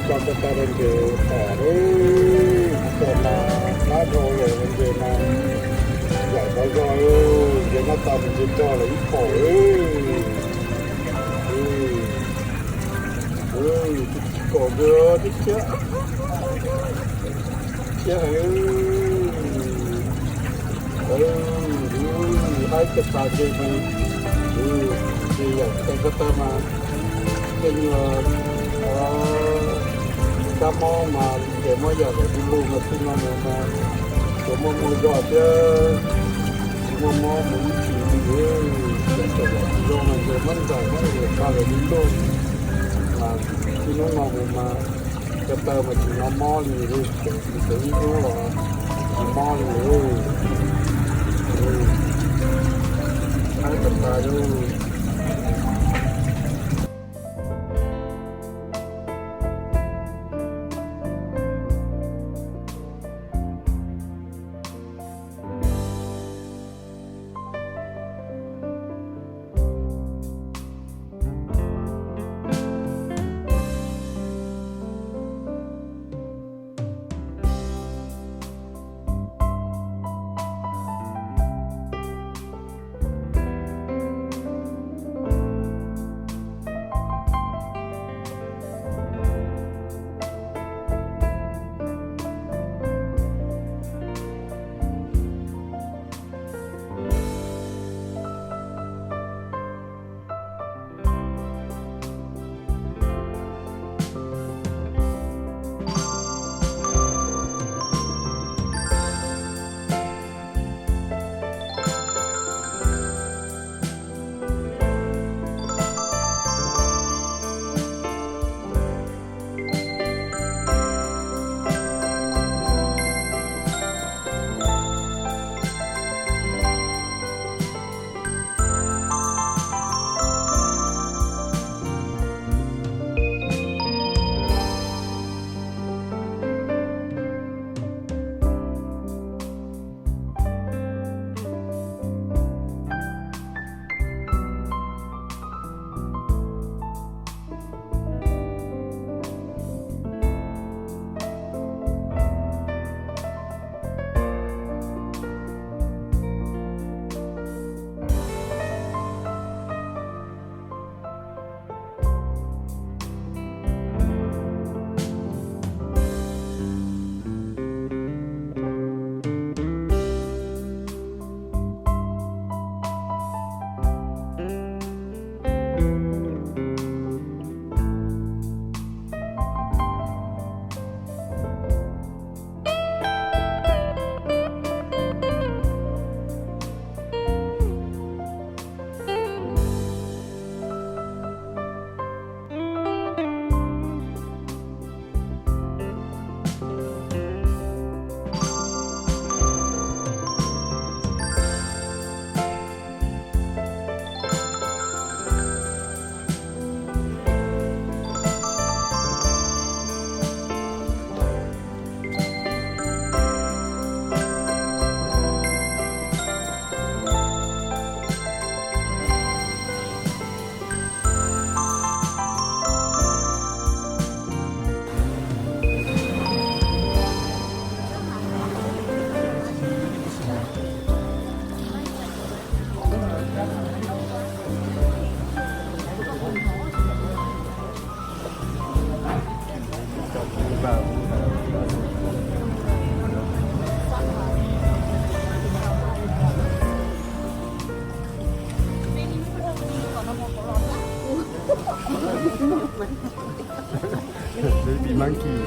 Tso ko taw rau ntses pom, tso mas dab dhau lawm, ntses mas yaim qhov zog, ntses noj tau ntses rog lawm ib pom. Kaum kawg thiab thiab. Thiab heev. Haib tag tas ntses mas, ntses yaim ko taw mas, tej nyuag kab mob mas ntses mob yaim lawm du lug mas txij no mus mas tsuas muaj muaj zog thiab, tsis muaj mob mus ib txhis li. Yaim tau yaim tsis zoo mas ntses muab ntaus muab nqus tag lawm du lug. Mas txij hnub no mus mas ko taw mas tsis hnov mob li, tseem ib hnub los tsis mob li. Haib tag tas li. Baby monkey.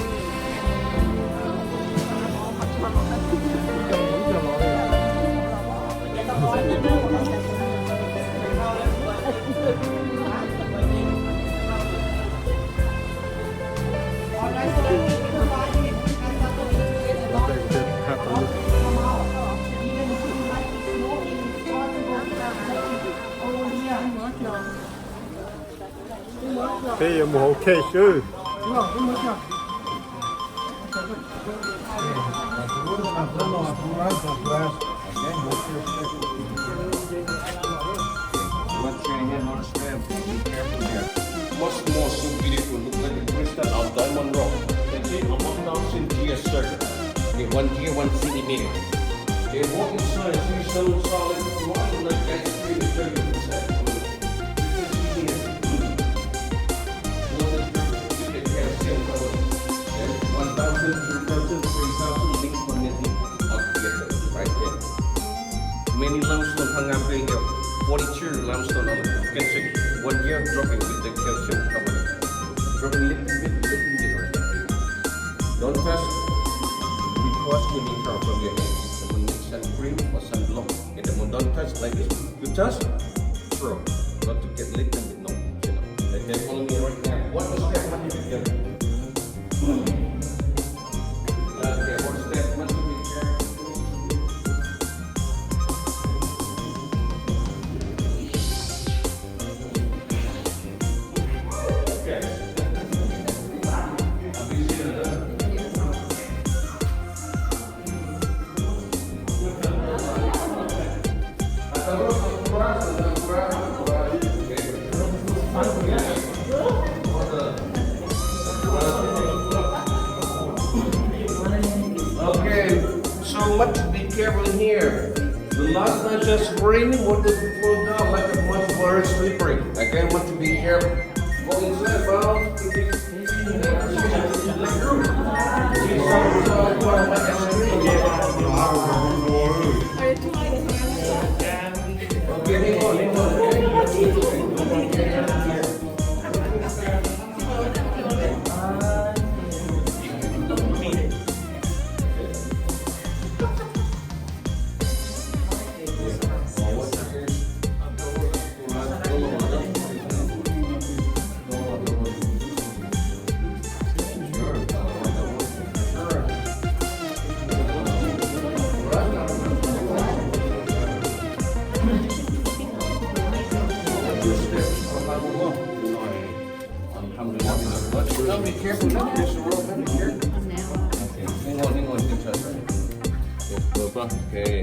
Peb yuav mus hauv cage xwb. What's your hand on the strap? Be careful there. What's more Rock. That's it, a one thousand G S circuit. Okay, one G S, one centimeter. Okay, walk inside, see some solid line like ice cream, thirty percent. You can see here. What is the calcium carbonate? Okay, one thousand, two thousand, three thousand link connected altogether, right there. Many limestone hang up here, forty-two limestone on it. You can see one year dropping with the calcium carbonate. Dropping little bit, little bit, right? Don't touch, because chemical from your hands. Someone make sun cream or sunblock. And then don't touch like this. You touch, throw. Not to get little bit, no. You know. Okay, follow me right now. What is that? What is it? Okay, what is that? What is it? Okay, so much be careful here. The last night just rain, water fall down like a much very slippery. Again, much be careful. Go inside, bro. Alhamdulillah. Be careful, be careful. Hang on, hang on, hang on. Okay.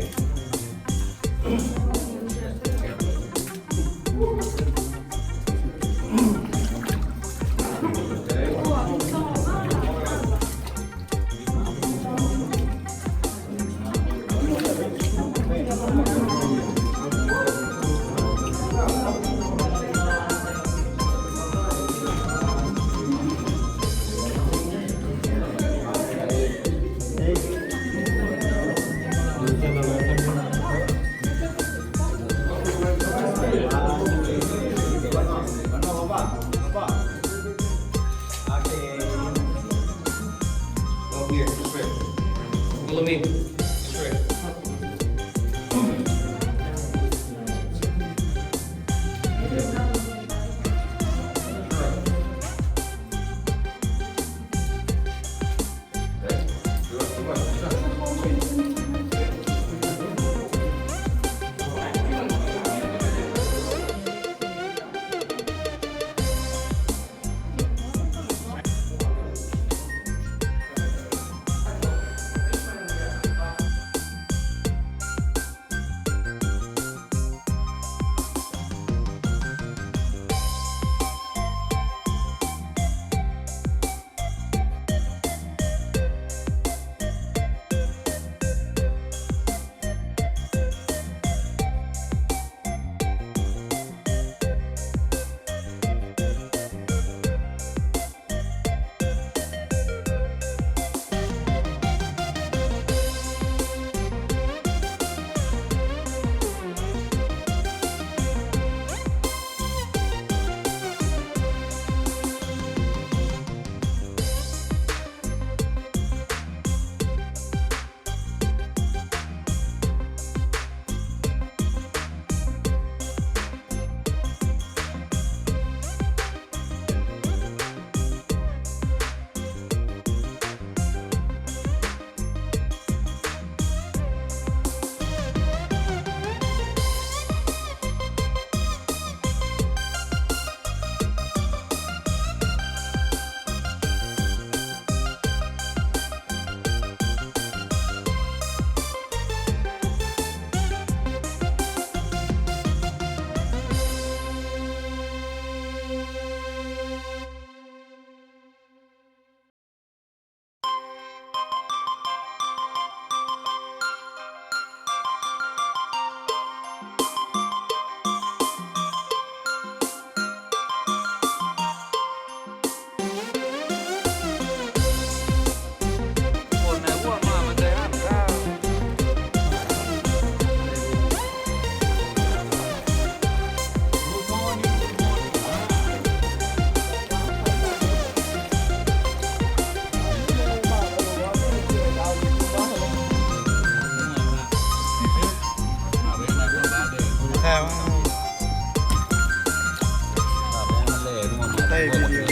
Play video.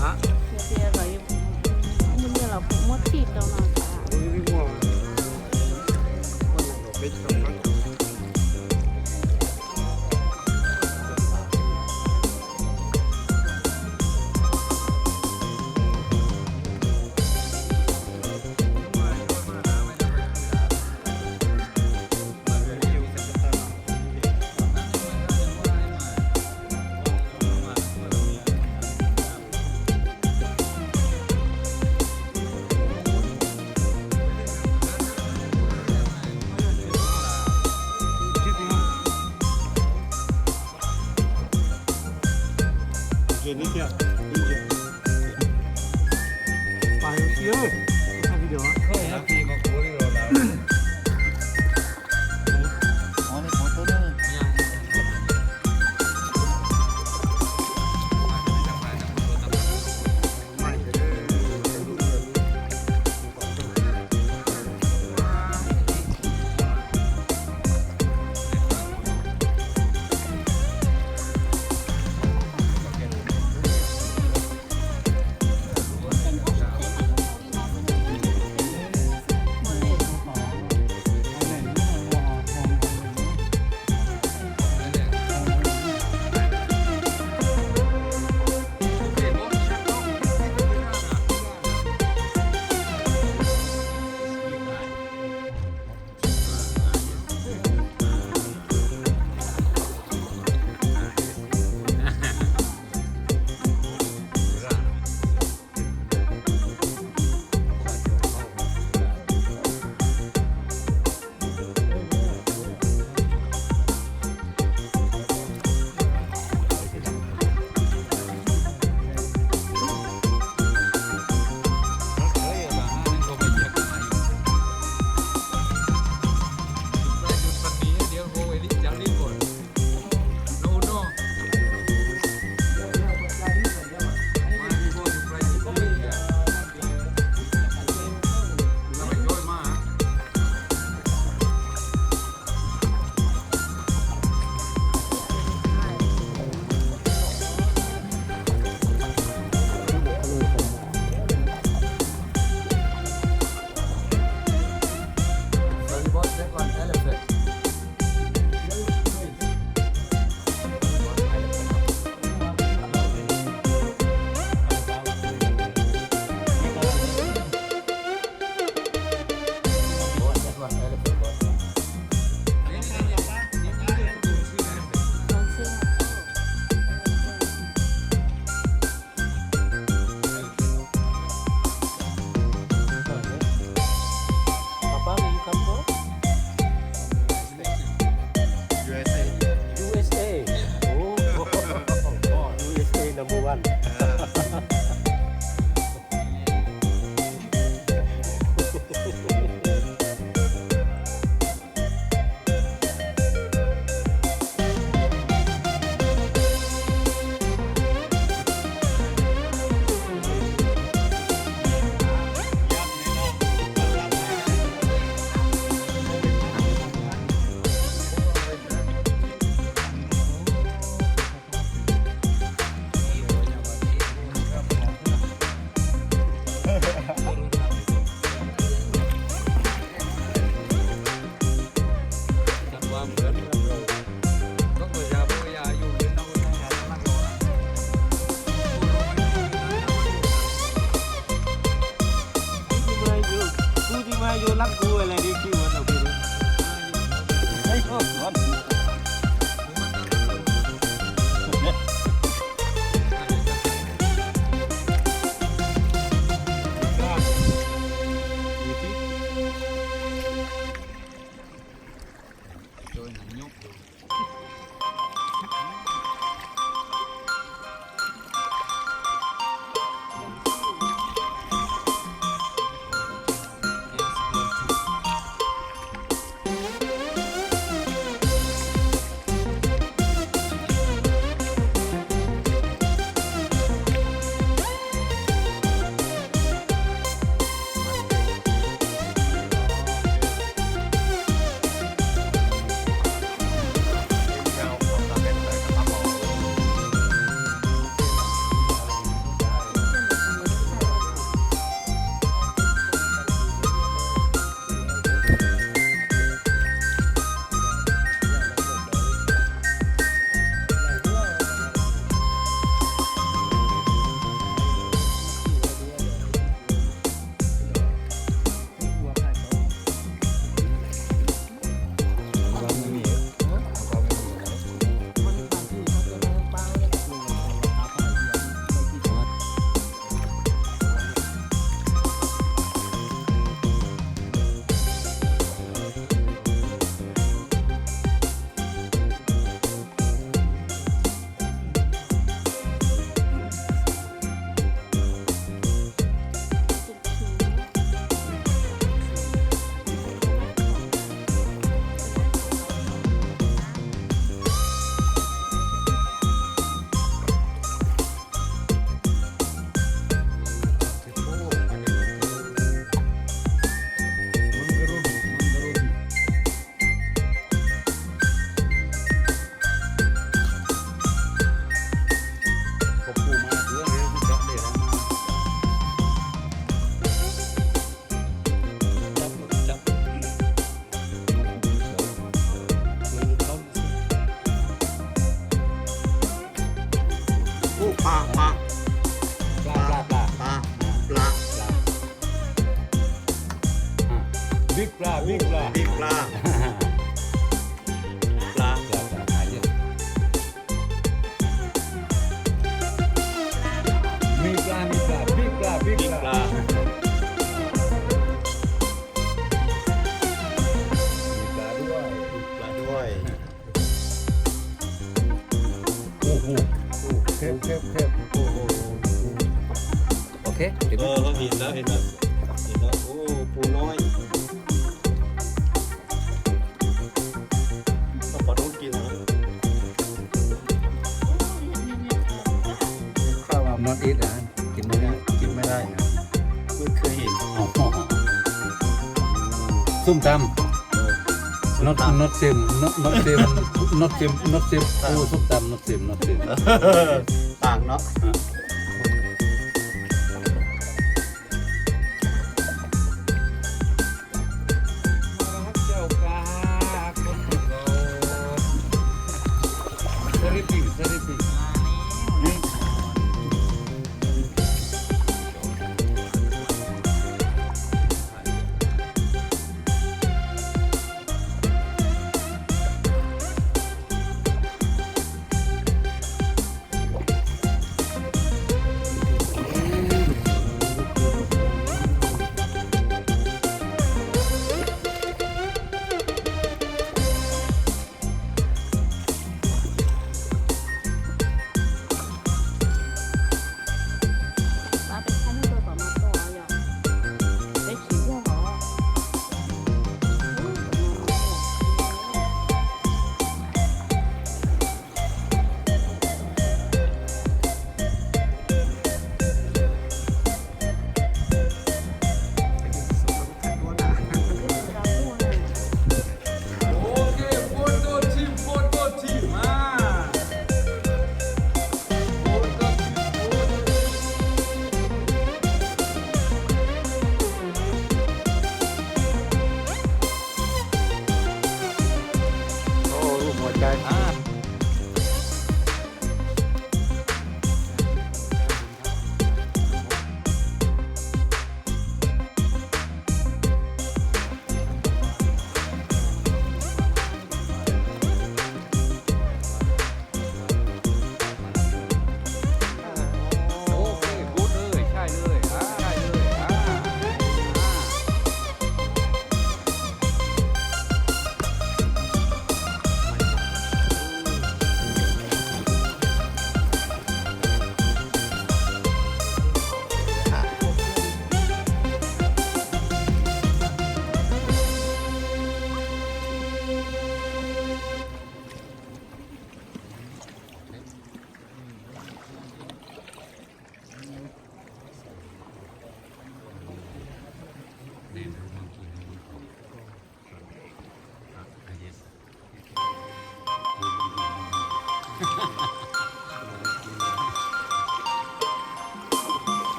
Hả? Mus nyiaj los kuv muab tij rau no. Papa, where you come from? U S A. U S A. Oh, U S A number one. Pla, pla. Pla, pla. Pla, pla. Pla, pla. โอเค เห็นแล้ว เห็นแล้ว เห็นแล้ว โอ้ ปูน้อย ต้องขอโทษกินนะ ข้าวมา not eat นะ กินไม่ได้ กินไม่ได้นะ ไม่เคยเห็น อ๋อ ส้มตำ not not same not not same not same not same โอ้ ส้มตำ not same not same ต่างเนาะ Sleeping, sleeping.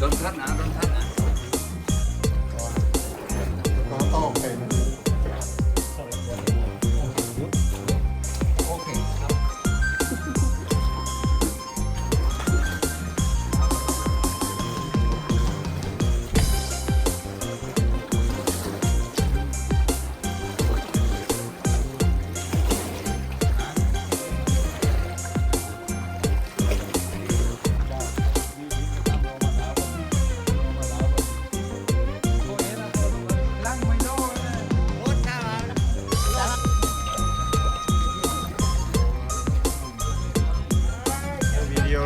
Đón khách hả? Đón khách hả? Ok. Video.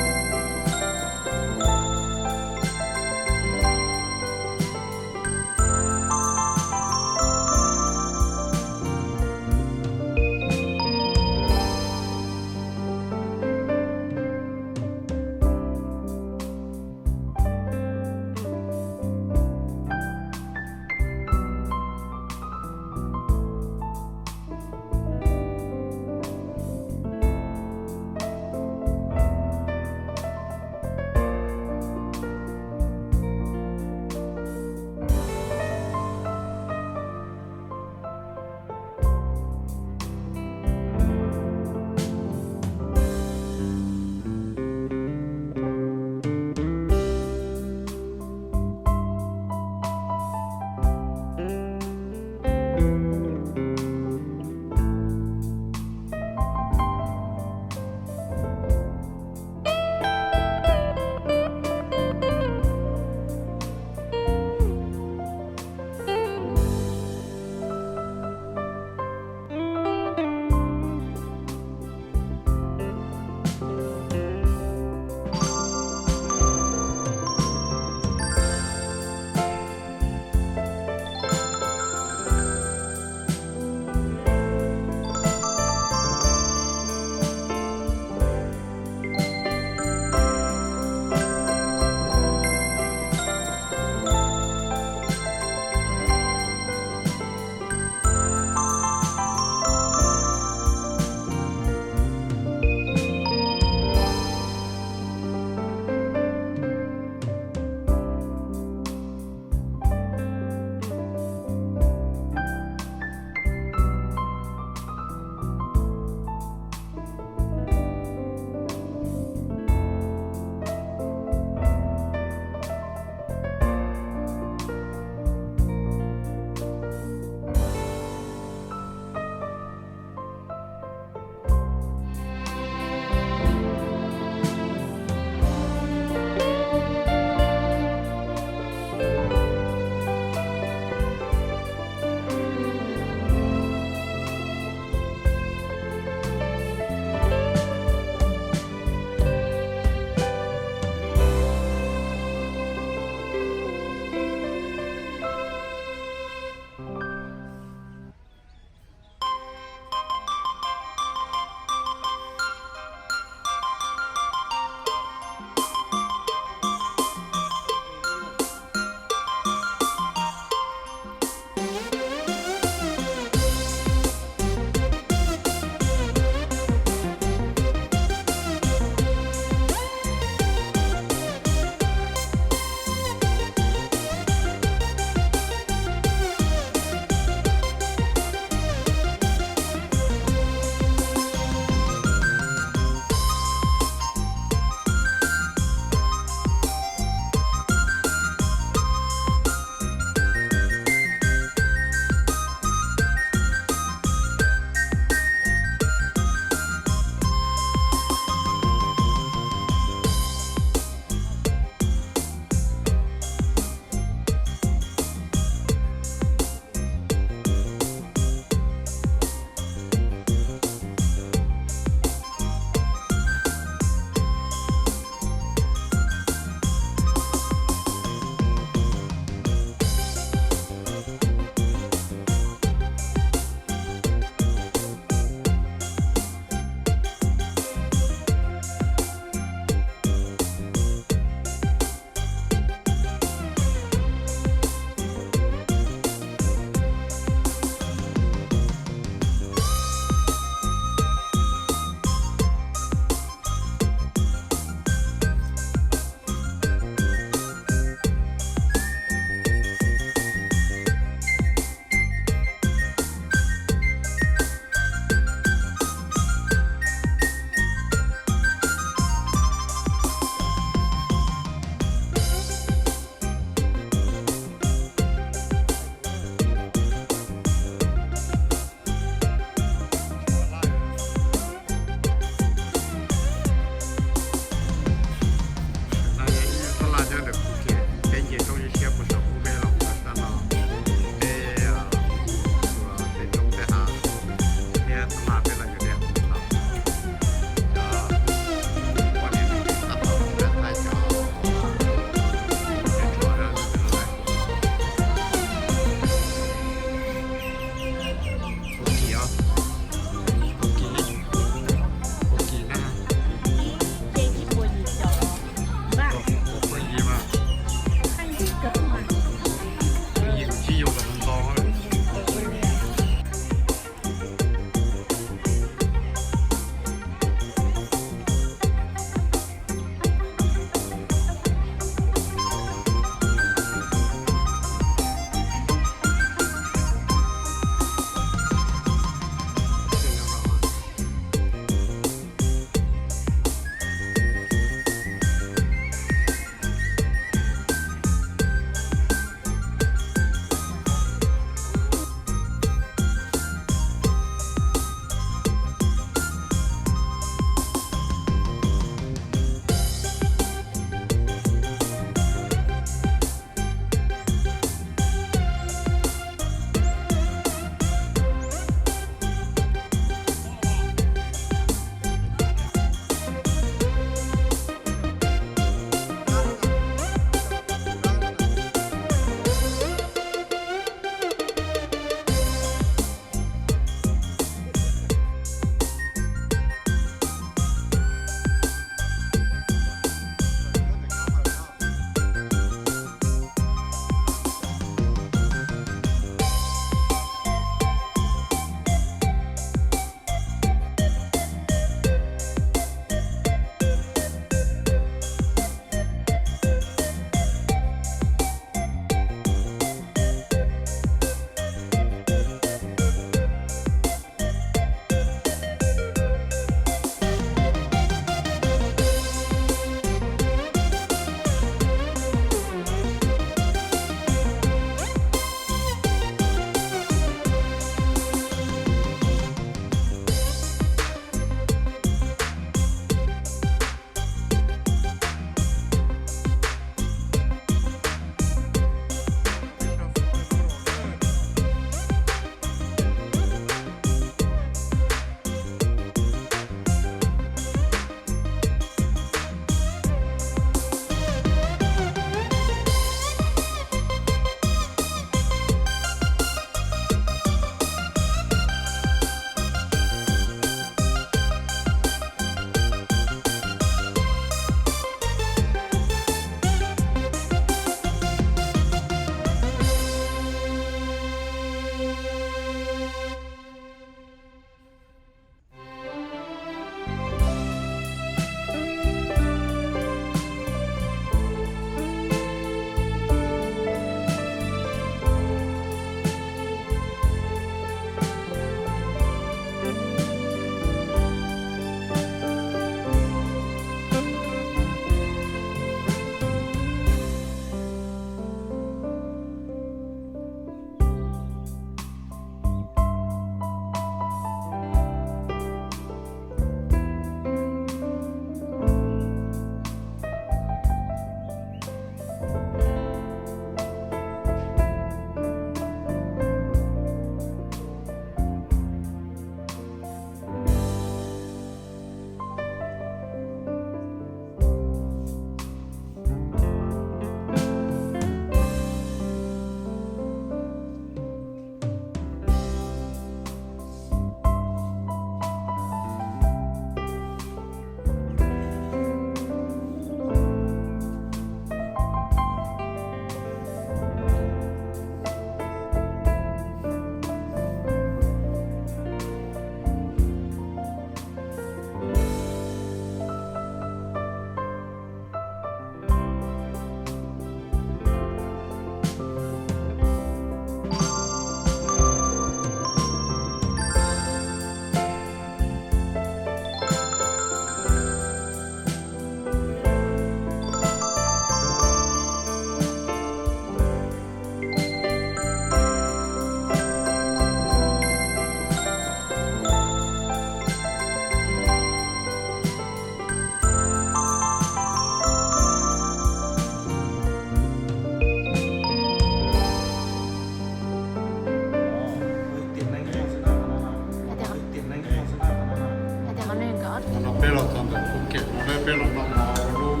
Qhov no peb los txog ntawm Phuket no, peb los noj mov lub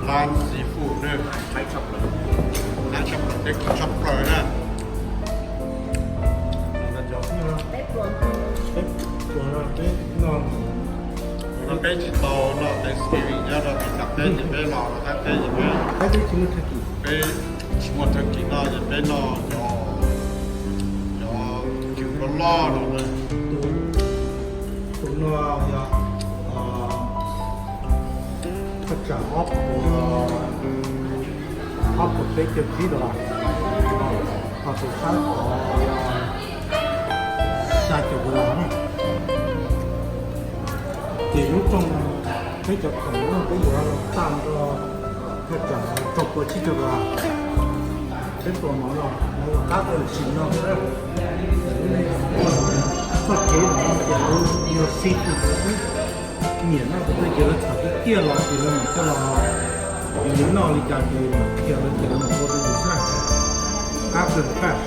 lab seafood na, lab tshaj plaws, peb khov tshaj plaws na. Peb pluas no peb tsis tau noj Thanksgiving nyob rau peb, peb ces peb los rau qab teb ces peb, peb tsis muaj turkey no ces peb noj cov, cov cws loj loj no na. Tus no yog thaj tsam ob puas, ob puas peb caug tsib dollar, ho tus sab tod yog xya caum dollar na. Ces lub rooj peb cov khoom no peb yuav los tag nrho thaj tsam rau puas tsib caug dollar. Peb pluas mov no, no los qab tau sim no xwb. Txoj kev no ces lub yog seafood xwb. Nyiam no kuv twb ces lawv tham tiag tiag los ces lawv mam coj los, yus yuav noj li cas ces mam qhia lawv ces lawv mam ua rau yus xwb. Qab kawg nkaus.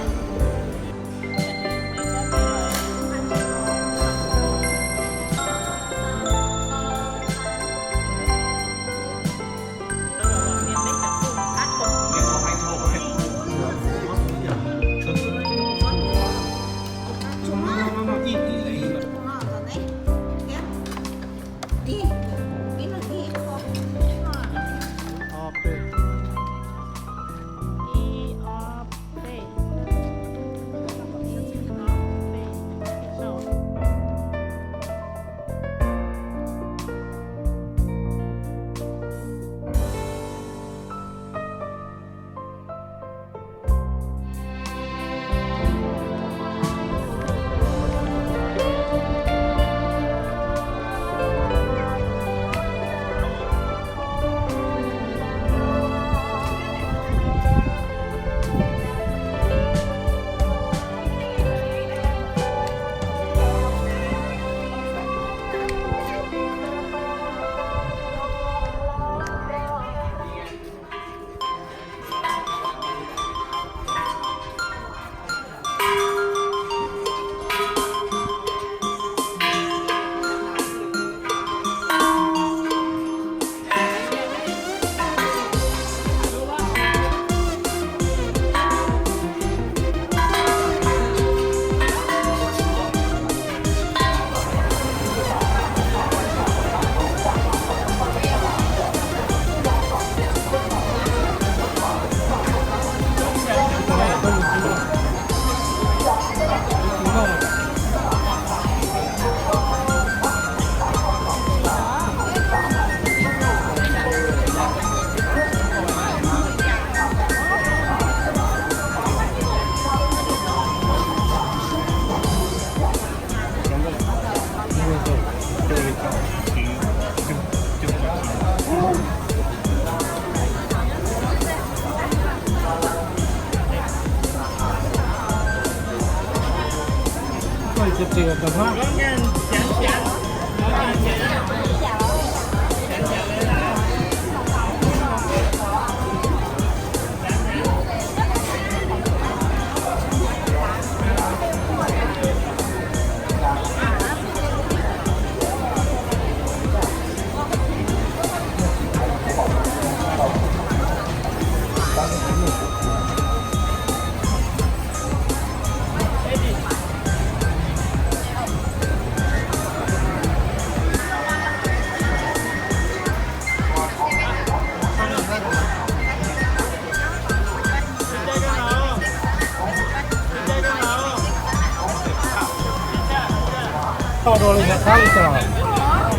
Tau rau li yog qab li cas?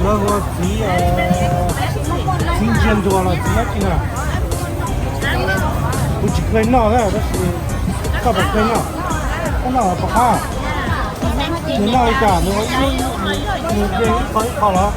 Lawv hu ua txiv, txiv ntsiag ntuag los txiv dab tsi na? Kuv tsis kheev noj na, tab sis koj puas kheev noj? Koj noj los puas qab? Nws noj li cas? Nws ua ib, nws nws ib qho ib qho los?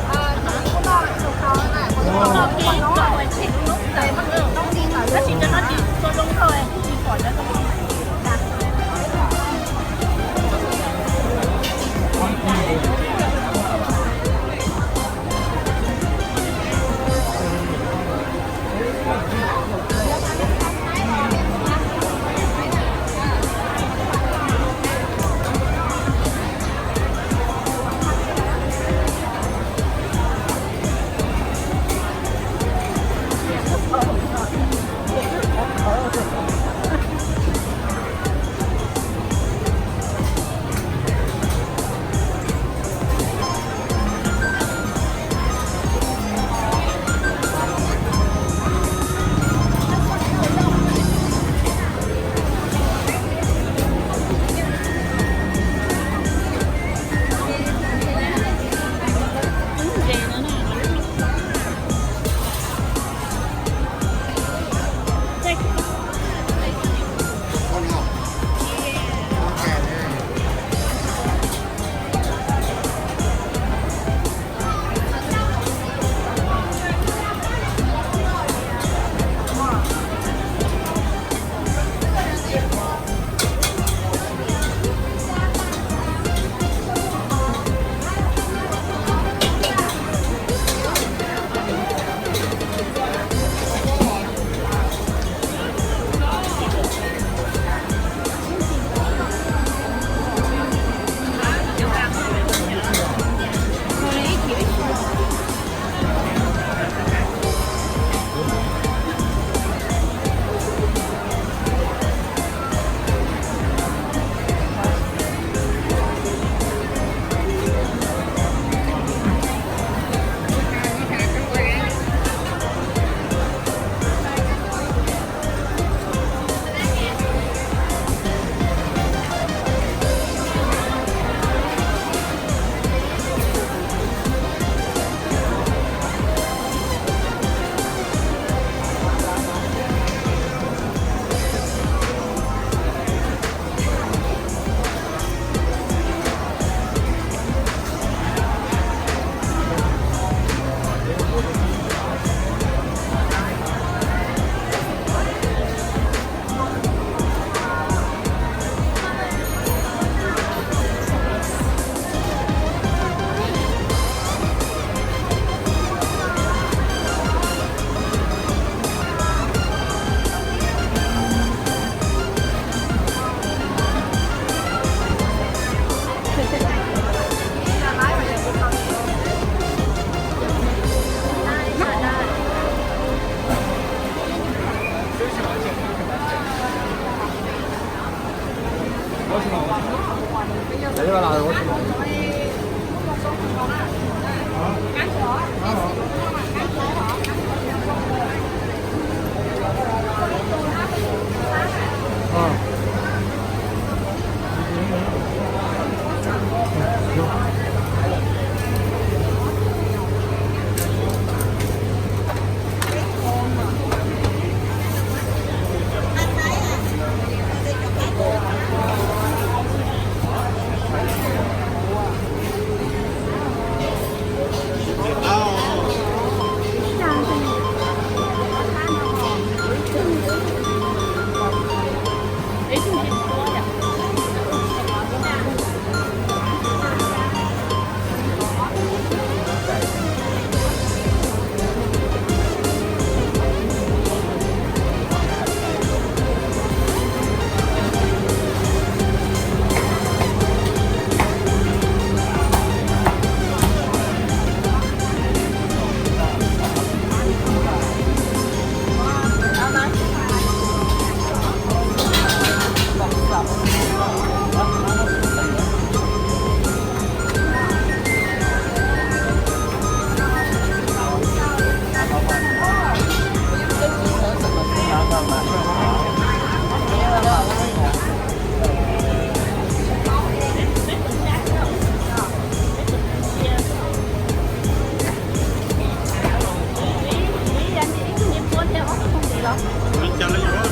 Cas lawv yuav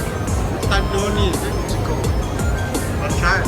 tag nrho li, tsis kaum los saib.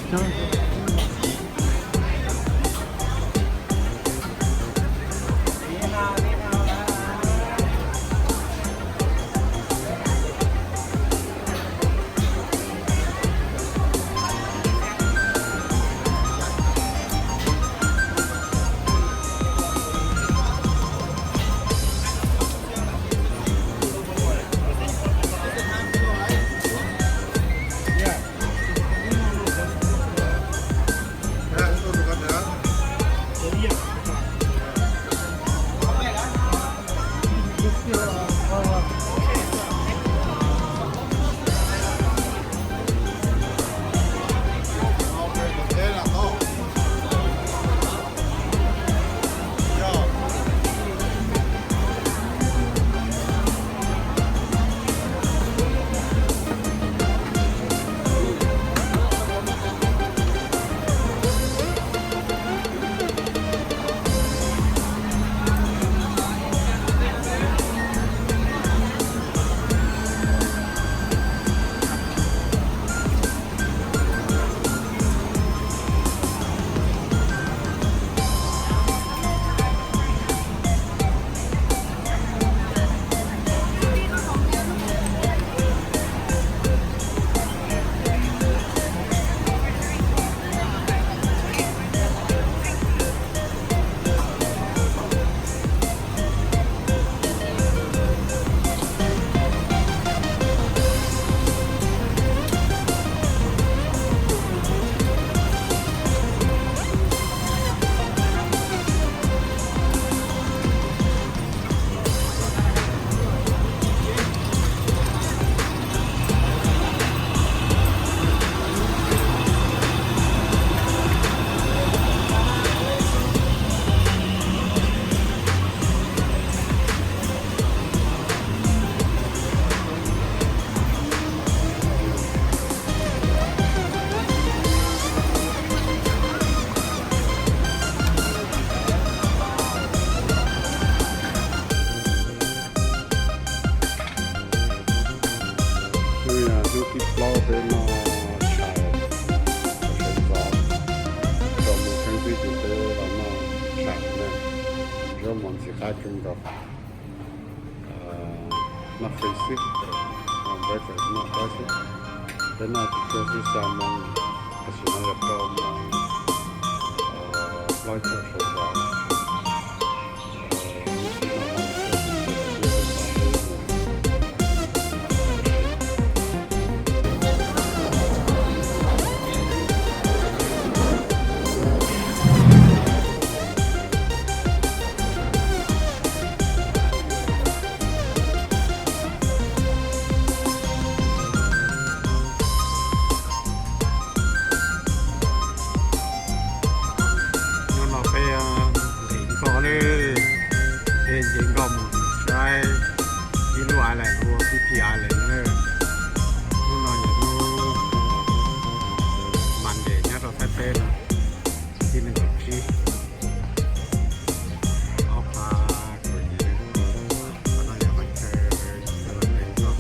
Hnub no yog hnub thib plaub peb noj tshais, sawv ntxov rau mus kheeb twb ces peb los noj tshais na. Zaub mov ntxim qab kawg nkaus. Noj free xwb, breakfast noj qab xwb. Peb noj tsis tsuag xwb, xya moo, tam sim no yog rau moo, plaub caug sawv ntxov. Hnub no peb Cas li na, hnub no yog hnub Monday nyob rau Thaib teb no, thib nees nkaum tsib, ob phav kaum yim, qhov no yog qhov chaw Valentine no.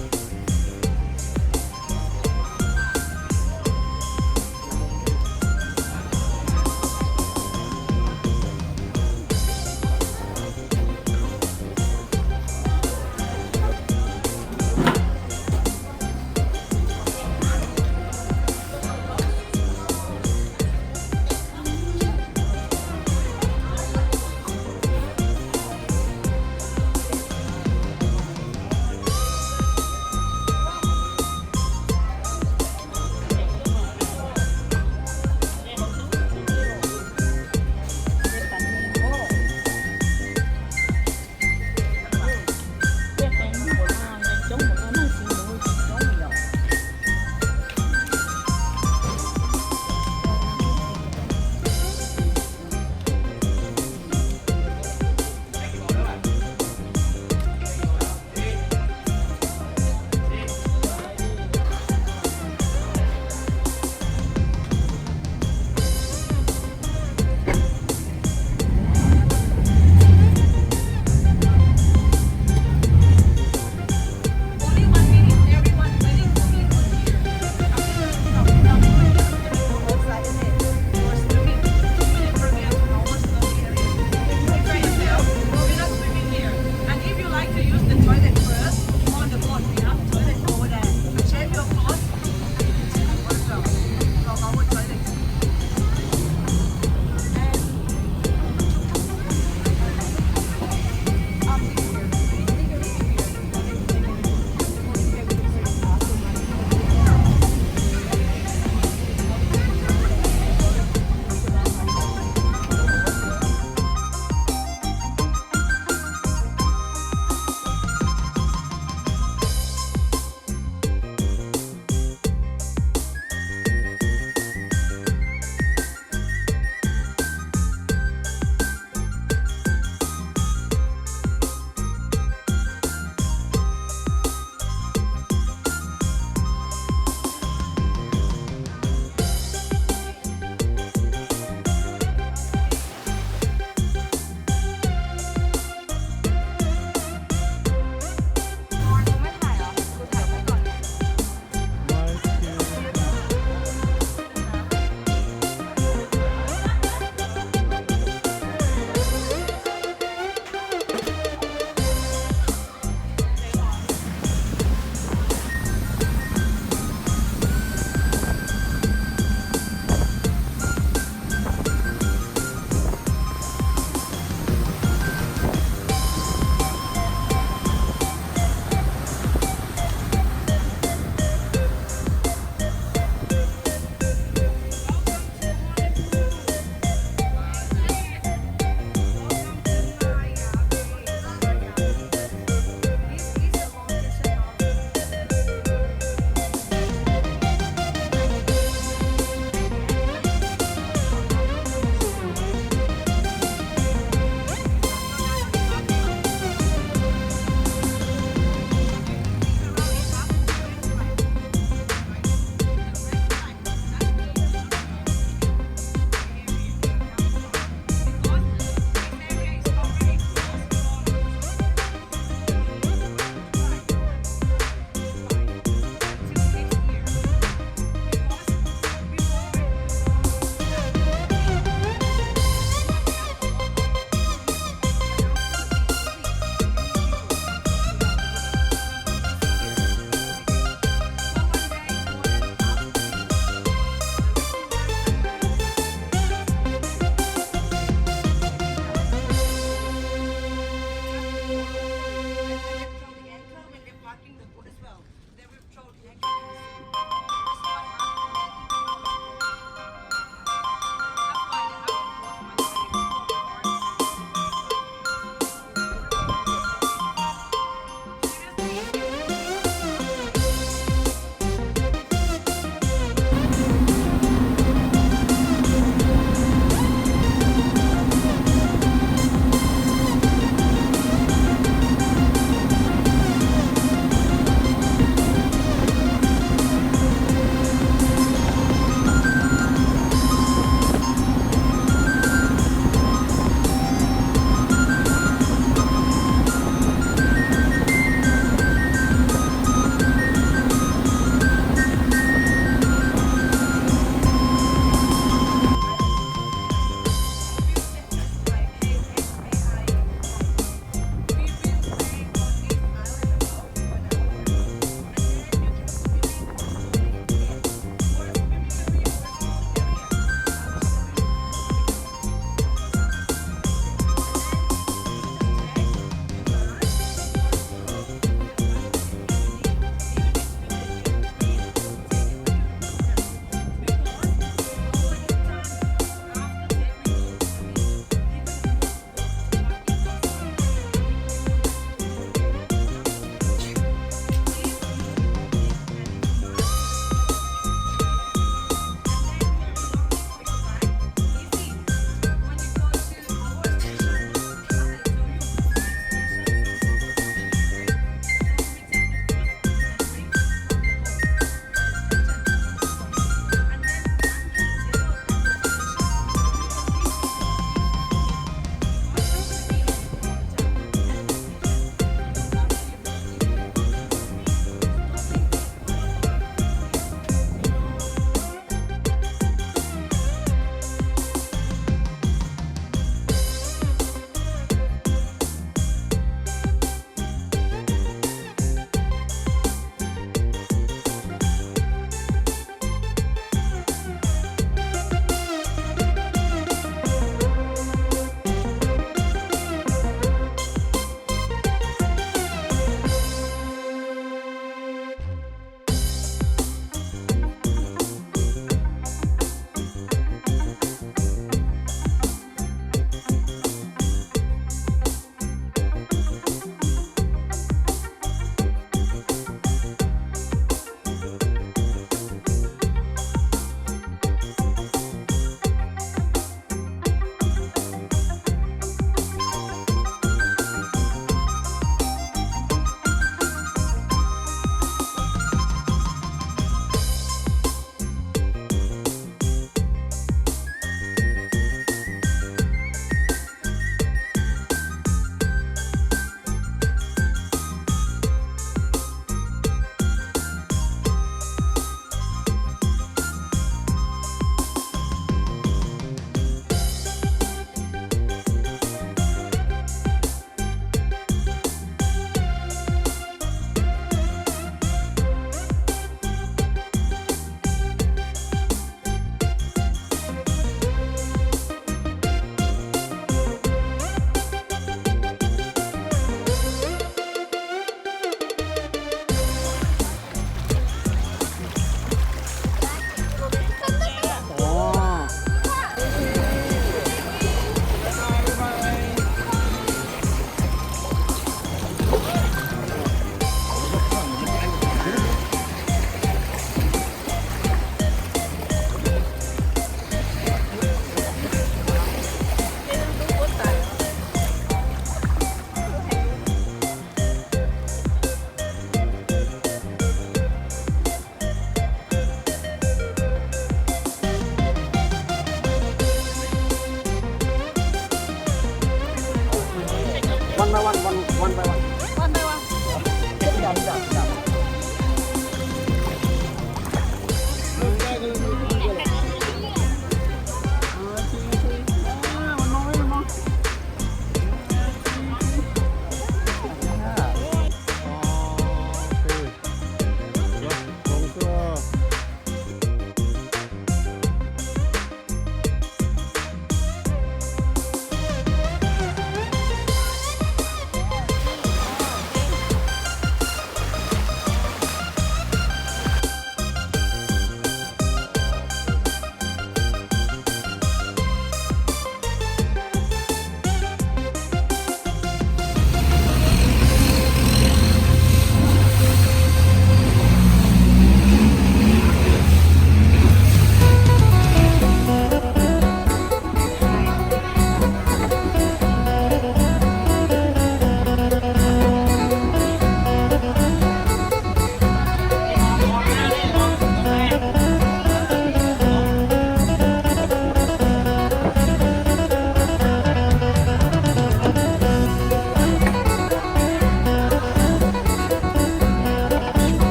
One by one, one, one by one. One by one.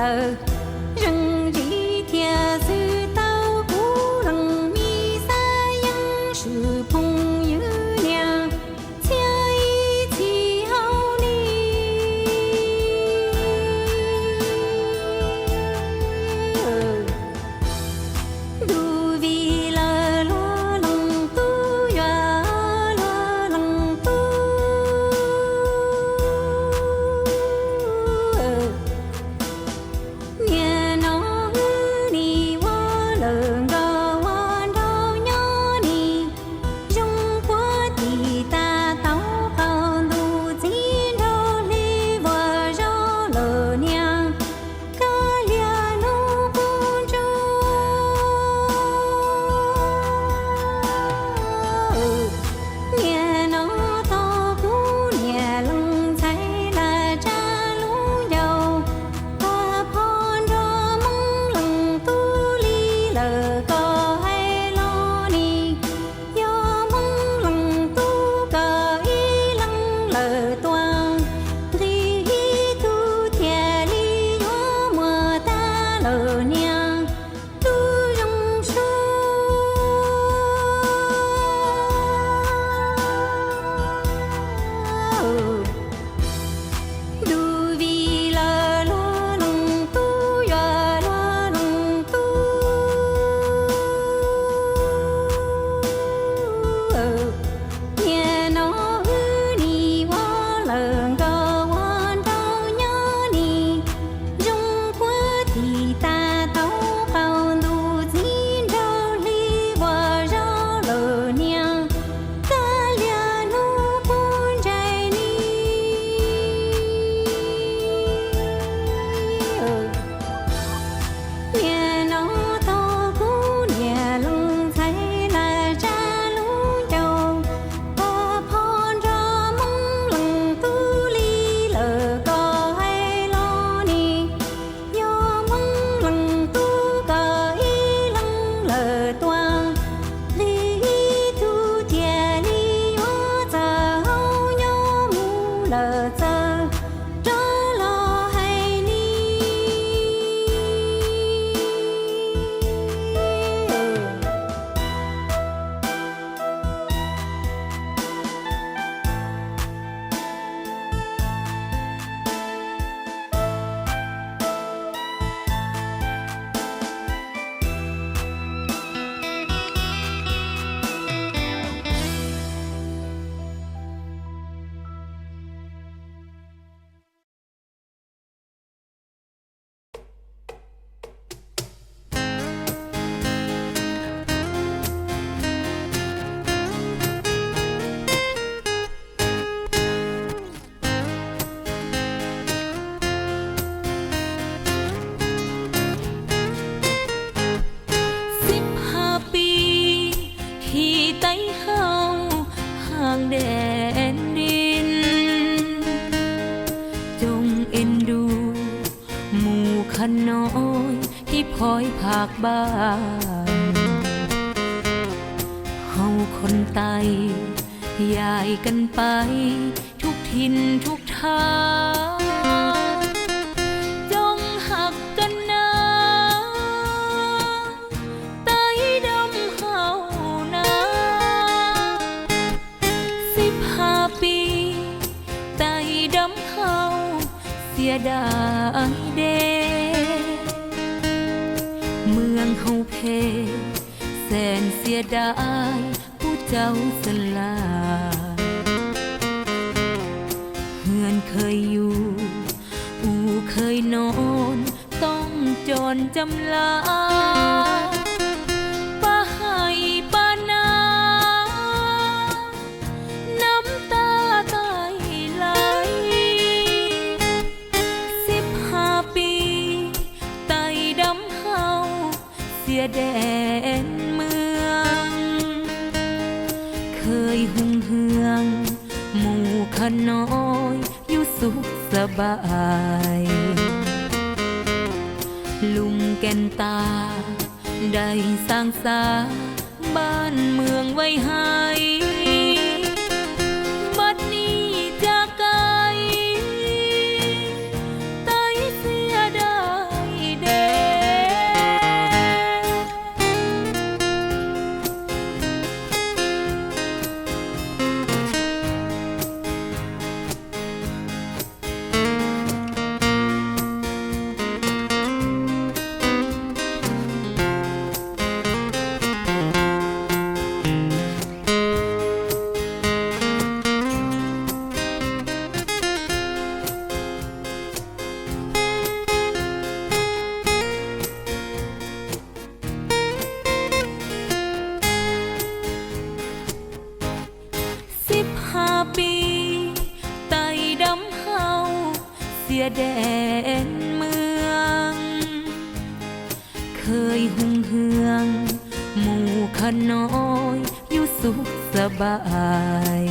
lawm, zeej tsis thiaj xwb tau kuv leej me xav yeej swm phooj ywg niam txhiab ib txhis hauv li. Ntuj vim lawv luag leej tub yuav luag leej tub. Niaj no wb nim ua lawm nrog ua nraug nyob nim, zoo puag tim tag tau qaug ntuj txiv nraug hli vuag zog lawm niam, kab liag hnub qub ntsuag. Niaj no tog kuv niam leej ntxhais lam tsa lub ncauj, pab pho nrog Hmoob leej tub li lawm koj hais los nim, yog Hmoob leej tub koj ib leeg lawm tuaj, nqis ib tug thiaj li yuav muaj tag lawm niam, lub zoo sua. Ntuj vim lawv luag leej tub yuav luag leej tub. Niaj no wb nim ua lawm nrog ua nraug nyob nim, zoo puag tim tag tau qaug ntuj txiv nraug hli vuag zog lawm niam, kab liag hnub qub ntshai ni. Niaj no tog kuv niam leej ntxhais lam tsa lub ncauj, pab pho nrog Hmoob leej tub li lawm koj hais los nim, yog Hmoob leej tub koj ib leeg lawm tuaj, nqis ib tug thiaj li yuav txawj hauv nyob mus lawm txawj rov los hais ni. Xib hab pib khi taij hauv hang dej dej, coob ej nrug mus khab nob khi phoj phaj npaj, hauv khon taij yaim kan pais thub thin thub thav, coob hab kan na taij dam hauv na. Xib hab pib taij dam hauv xiab dais dej, mws hauv phem xees xiab dais pub caug xees las, hwj khawj yug u khawj nob tooj coj cam las, pab hais pab na nab taj taij lais. Xib hab pib taij dam hauv xiab dej mws, khawj hwj hwm mus khab nob yug xub xab npais, lub kev tas dais xaam xav npaj mws vais hais, npaj nim caj kaij taij xiab dais Thời hùng hương, mù khăn nói, yus sụp xa bại.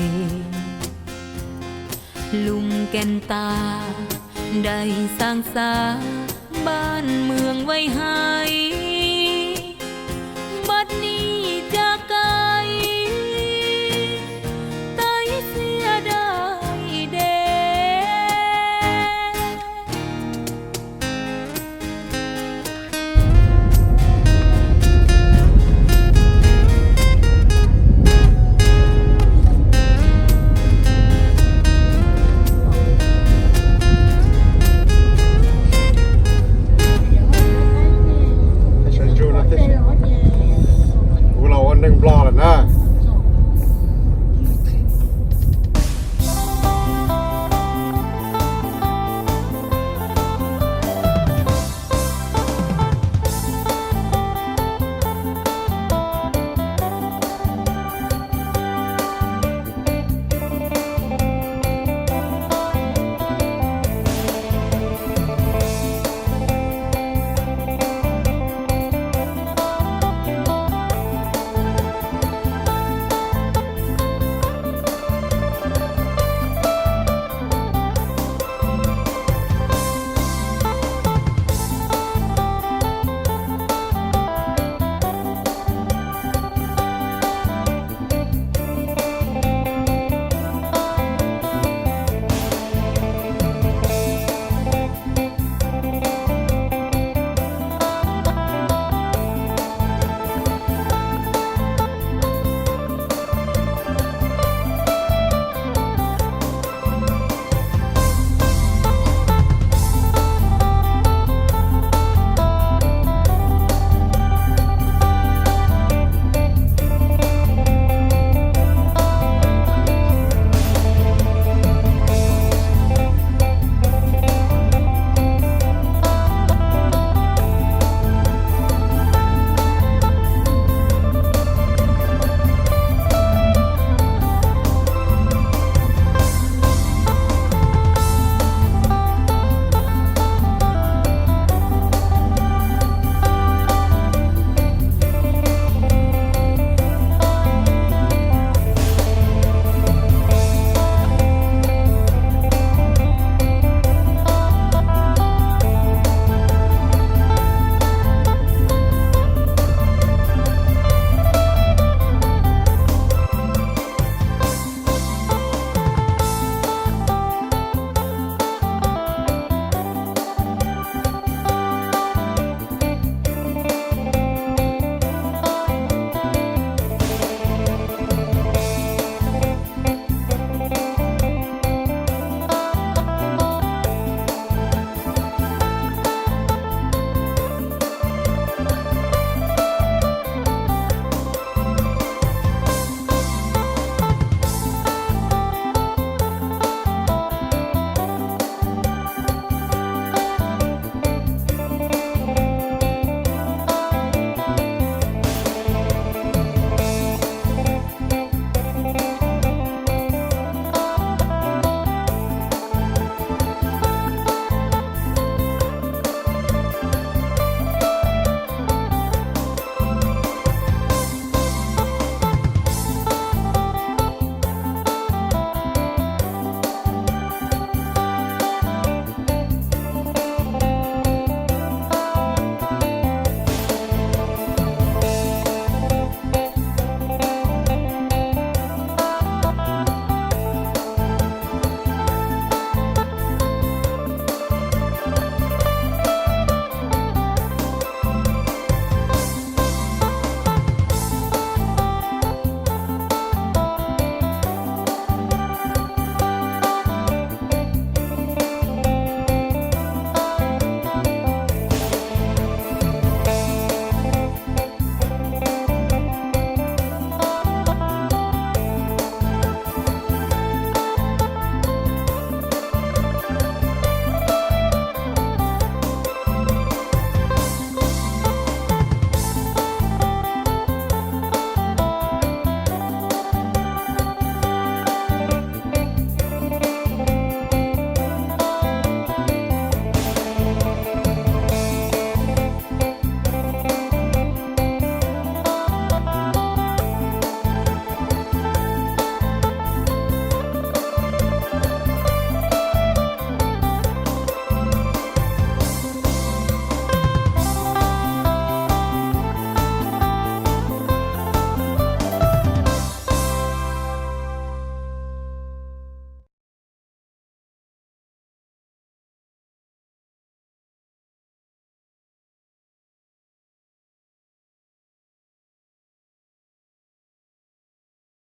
Lùm kèn ta, đài sang xa, ban mường vây ha.